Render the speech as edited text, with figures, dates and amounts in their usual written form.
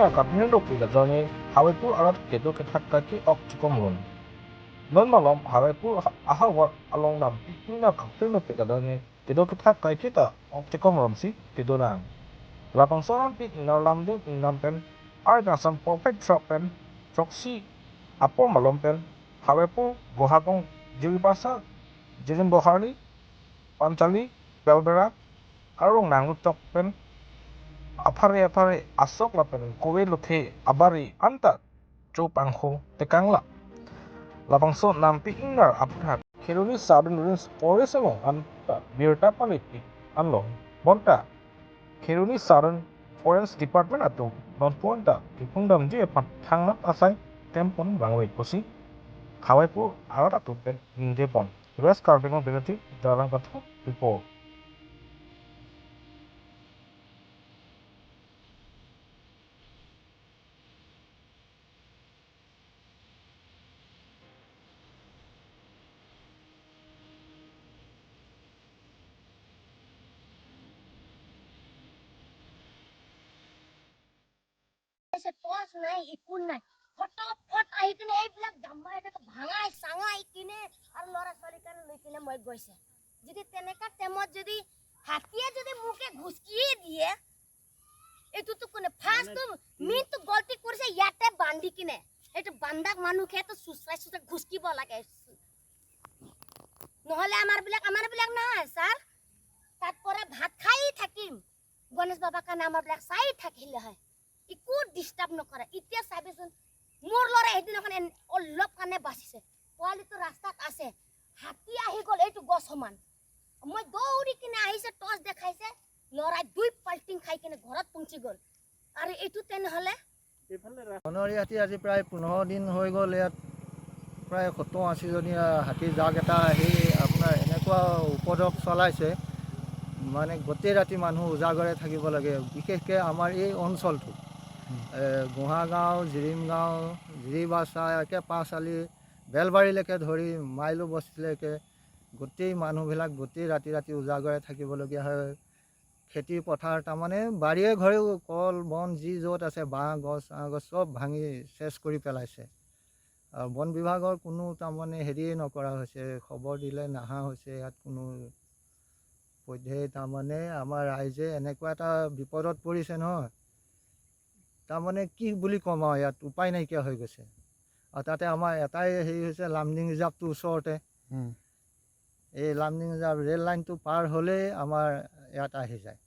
ingnar kaphir lopi lajong Hawaipur arat kedo kethak kai ki ok chikom lun. Non malom Hawaipur aha ward along nam pi ingnar kaphir lopi lajong kedo kethak kai ki ta ok chikom rom si kedo nang. Lapang soran pi ingnar lamding ingnam pen ar kasam perfect truck pen truck si apor malom pen Hawaipur Gohagong Jiribasa Jirimboharli Panchali Belbera arong nang tok pen aphare aphare asok la pen kowe lothe abari anta chopangho tekangla lapangso nampi ingnar apha kheroni southern range forest along anta birtapali anlo bonta kheroni southern forest department atu nonponta kipungdam je thangna asai tempon bangwei kosi Hawaipur arat atu pen ingde pon rest carving বিরতি দারাং কথা report. Torch নাই, একো নাই, ফটাফট আহি কিনে এইবিলাক জাম্বা ভাঙাই চাঙাই কিনে আৰু ল'ৰা ছোৱালীৰ কাৰণে লৈ কিনে মই গৈছে। যদি তেনেকা টাইমত যদি হাতীয়ে যদি মোকে ঘুচকিয়ে দিয়ে, এইটোতো কোনে ফাৰ্ষ্টটো মেইনটো গলতি কৰিছে ইয়াতে বান্ধি কিনে। এইটো বান্ধাক মানুহকে চুচৰাই চুচৰাই ঘুচকিব লাগে, নহ'লে আমাৰবিলাক নহয় ছাৰ, তাত পৰা ভাত খাই থাকিম। গণেশ বাবাৰ কাৰণে আমাৰবিলাক চাই থাকিলে হয়, একো ডিষ্টাৰ্ব নকৰে। এতিয়া চাবিচোন, মোৰ ল'ৰা সেইদিনাখন অলপ কাৰণে বাচিছে, পোৱালিটো ৰাস্তাত আছে, হাতী আহি গ'ল এইটো গছ সমান। মই দৌৰি কিনে আহিছে, টৰ্চ দেখাইছে, ল'ৰাই দুই পাল্টিং খাই কিনে ঘৰত পहुঁচি গ'ল। আৰু এইটো তেনেহ'লে বনৰীয়া হাতী আজি প্ৰায় 15 দিন হৈ গ'ল। ইয়াত প্ৰায় 70-80জনীয়া হাতীৰ জাক এটা আহি আপোনাৰ এনেকুৱা উপদ্ৰৱ চলাইছে, মানে গোটেই ৰাতি মানুহ উজাগৰে থাকিব লাগে। বিশেষকৈ আমাৰ এই অঞ্চলটো গোহাগাঁও, জিৰিমগাঁও, জিৰিবাচা, একে পাঁচআলি, বেলবাৰীলৈকে ধৰি মাইলো বস্তিলৈকে গোটেই মানুহবিলাক গোটেই ৰাতি ৰাতি উজাগৰে থাকিবলগীয়া হয়। খেতি পথাৰ তাৰমানে বাৰীয়ে ঘৰেও কল বন যি য'ত আছে, বাঁহ গছ চাহ গছ চব ভাঙি চেচ কৰি পেলাইছে। আৰু বন বিভাগৰ কোনো তাৰমানে হেৰিয়ে নকৰা হৈছে, খবৰ দিলে নাহা হৈছে। ইয়াত কোনো পধ্যেই তাৰমানে আমাৰ ৰাইজে এনেকুৱা এটা বিপদত পৰিছে নহয়, তাৰমানে কি বুলি ক'ম আৰু, ইয়াত উপায় নাইকিয়া হৈ গৈছে। আৰু তাতে আমাৰ এটাই হেৰি হৈছে, লামডিং ৰিজাৰ্ভটো ওচৰতে। এই লামডিং ৰিজাৰ্ভ ৰেল লাইনটো পাৰ হ'লেই আমাৰ ইয়াত আহি যায়।